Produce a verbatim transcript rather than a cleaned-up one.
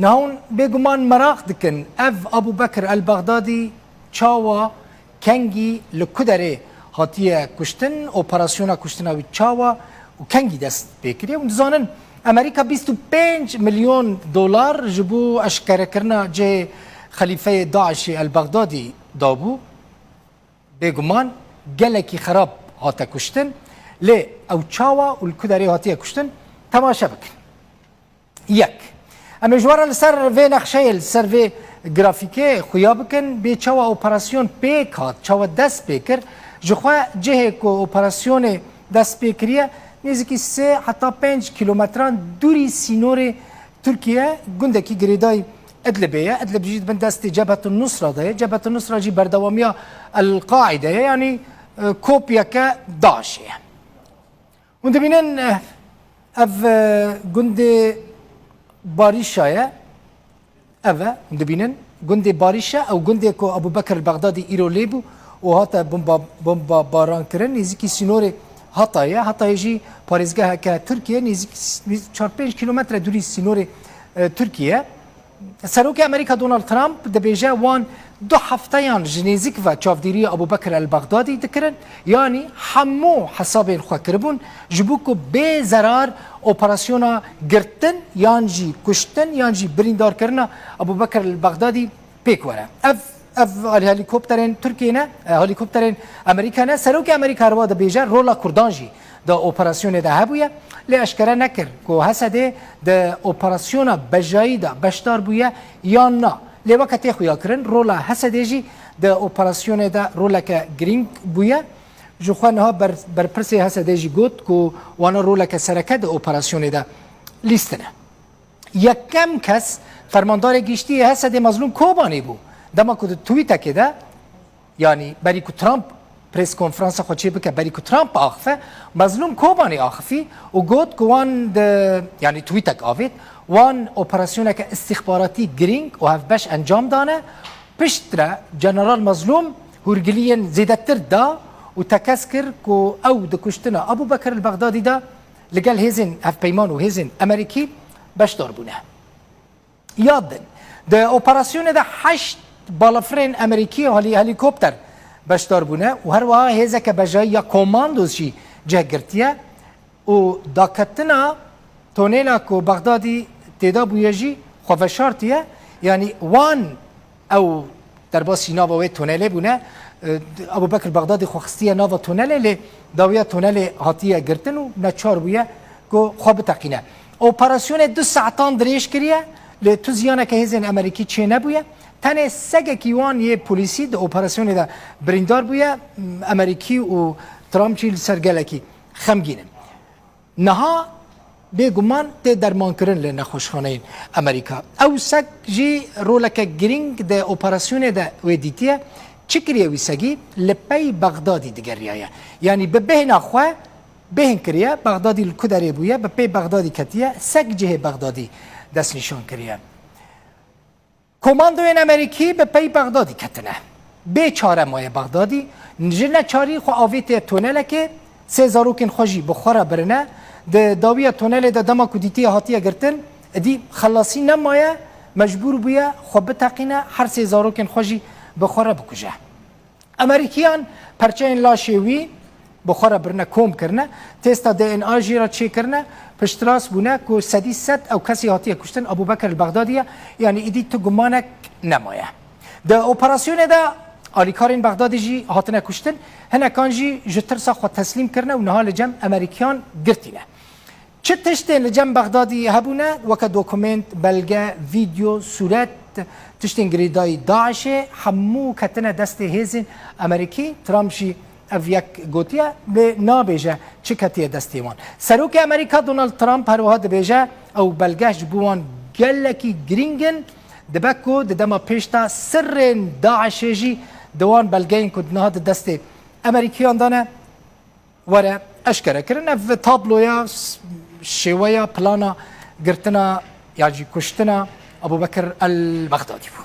Niha hûn bêguman meraq dikin, ev Abu Bekir el-Bexdadî çawa, kengî, li ku derê hatiye kuştin, operasyona kuştina wî çawa û kengî dest pê kiriye? Hûn dizanin, Amerîka bîst û pênc milyon dolar ji bo eşkerekirina cihê xelîfeyê DAIŞê el-Bexdadî dabû. Bêguman gelekî xerab hate kuştin. Lê ew çawa û li ku derê hatiye kuştin? Temaşe bikin. Yek. Em ê ji we re li ser vê nexşeyê, li ser vê grafîkê xuya bikin, bê çawa operasyon pêk hat, çawa dest pê kir. Ji xwe cihê ku operasyonê dest pê kiriye, nêzîkî sê heta pênc kîlometran dûrî sînorê Tirkiye, gundekî girêdayî Idlibê ye. Idlib jî di bin destê Cebhetun Nusra de ye. Cebhetun Nusra jî berdewamiya El-Qaîde ye, yanî, e, kopyeke DAIŞê ye. Hûn dibînin, eh, ev, eh, gundê Barîşa ye. Ev e, hûn dibînin. Gundê Barîşa, ew gundê ku Abu Bekir el-Bexdadî îro lê bû û hate bomba, bomba baran kirin. Nêzîkî sînorê Hatayê ye. Hatayê jî parêzgeheke Tirkiye, nêzîkî s-, çar pênc kîlometre dûrî sînorê, eh, Tirkiye. Serokê Amerîka Donald Trump dibêje wan du hefteyan ji nêzîk ve çavdêriya Abu Bekir el-Bexdadî dikirin, yanî hemû hesabên xwe kiribûn ji bo ku bê zerar operasyona girtin yan jî kuştin yan jî birîndarkirina Abu Bekir el-Bexdadî pêk were. Ev, ev helîkopterên Tirkiyê ne, e, helîkopterên Amerîka ne. Serokê Amerîka herwa dibêje rola Kurdan jî di operasyonê de hebûye, lê eşkere nekir ku Hesedê di operasyona bejayî de beşdar bûye yan na. Lê weke tê xuyakirin, rola Hesedê jî di operasyonê de roleke girîng bûye. Ji xwe niha ber-, berpirsê Hesedê jî got ku wana roleke sereke di operasyonê de lîstine. Yekem kes fermandarê giştî yê Hesedê Mezlûm Kobanî bû. Dema ku di tweetekê de, yanî berî ku Trump prêskonferansa xwe çê bike, berî ku Trump axife, Mezlûm Kobanî axifî û got ku wan di, yanî tweetek avêt, wan operasyoneke îstîxbaratî girîng û hevbeş encam dane. Piştre General Mezlûm hûrgiliyên zêdetir da û tekez kir ku ew di kuştina Abu Bekir el-Bexdadî de li gel hêzên hevpeyman û hêzên Amerîkî beşdar bûne. Yad bin, di operasyonê de heşt balafirên Amerîkî helî-, helîkopter beşdar bûne û her wiha hêzeke bejayî ya komandos jî cih girtiye û daketina tonêla ku Bexdadî têda bûye jî xwe veşartiye. Yanî wan ew derbasî nava wê tonelê bûne. E, Abu Bekir Bexdadî xwe xistiye nava tonelê, lê dawiya tonelê hatiye girtin û neçar bûye ku xwe biteqîne. Operasyonê du saetan dirêj kiriye, lê tu ziyaneke hêzên Amerîkî çê nebûye. Tenê segekî wan yê polîsî di operasyonê de birîndar bûye. Amerîkî û Trump jî li ser gelekî xemgîn in. Niha bêguman tê dermankirin li nexweşxaneyên Amerîka. Ew seg jî roleke girîng di operasyonê de wê dîtiye. Çi kiriye wî segî? Li pey Bexdadî digeriyaye. Yanî bi bêhna xwe bêhn kiriye, Bexdadî li ku derê bûye, bi pey Bexdadî ketiye, seg cihê Bexdadî destnîşan kiriye. Komandoyên Amerîkî bi pey Bexdadî ketine. Bê çare maye Bexdadî, ji neçarî xwe avêtiye tonelekê, sê zarokên xwe jî bi xwe re birine. Di dawiya tonelê de dema ku dîtiye hatiye girtin, êdî xelasî nemaye, mecbûr bûye xwe biteqîne, her sê zarokên xwe jî bi xwe re bikuje. Amerîkiyan perçeyên laşê wî bi xwe re birine, kom kirine, testa D N A jî re çêkirine, piştrast bûne ku sedî sed ew kesî hatiye kuştin Abu Bekir el-Bexdadî ye, yanî îdî tu gumanek nemaye. Di operasyonê de alîkarên Bexdadî jî hatine kuştin, hinekan jî ji tirsa xwe teslîm kirine û niha li cem Amerîkiyan girtî ne. Çi tiştên li cem Bexdadî hebûne, weke dokumênt, belge, vîdyo, sûret, tiştên girêdayî DAIŞê, hemû ketine destê hêzên Amerîkî. Trump jî ev yek gotiye, lê nabêje çi ketiye destê wan. Serokê Amerîka Donald Trump her wiha dibêje, ew belge ji bo wan gelekî girîng in, dibe ku di dema pêş de sirrên DAIŞê jî di wan belgeyên ku niha di destê Amerîkiyan de ne, were eşkere kirin. Ev tabloya s-, şêweya plana girtina ya jî kuştina Abu Bekir el-Bexdadî bû.